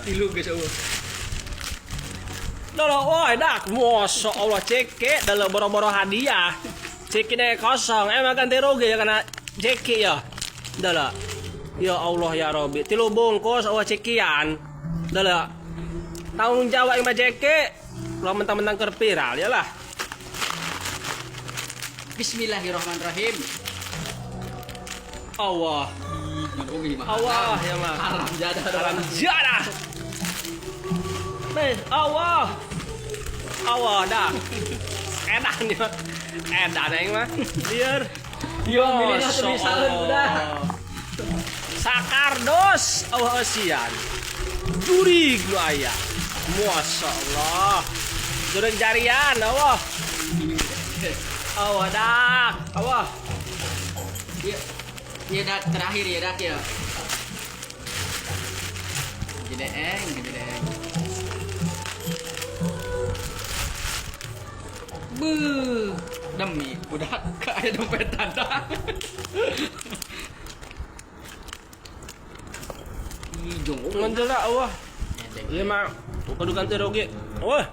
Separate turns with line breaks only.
Tilu geus eueuh.
Dah woi dak, Masya Allah ceke dalam boro-boro hadiah. Ceki deh kosong, emang ganti rugi ya karena ceki ya. Dah lah. Ya Allah ya Robi, tilu bungkus Allah cekian. Dah lah. Tanggung jawab yang ceki, lo mentang-mentang keur viral ya lah.
Bismillahirrahmanirrahim.
Allah, Allah ya mah.
Haram jadah.
Haram jadah. Beh, Allah. Allah dah. Edan ya. Edan aing mah. Lieur.
Yo, milihnya tuh
Masya
bisa udah.
Allah. Sakardos Allah eusian. Jurig lu aya. Masya Allah. Jurig jarian Allah. Allah dah. Allah.
Iya. Iya dak terakhir ya dak ya. Gedeeng, gedeeng. Beuh, demi udah kayak dompet tanda. Ih, jong.
Ngan Allah. Lima kudu ganti rugi. Wah.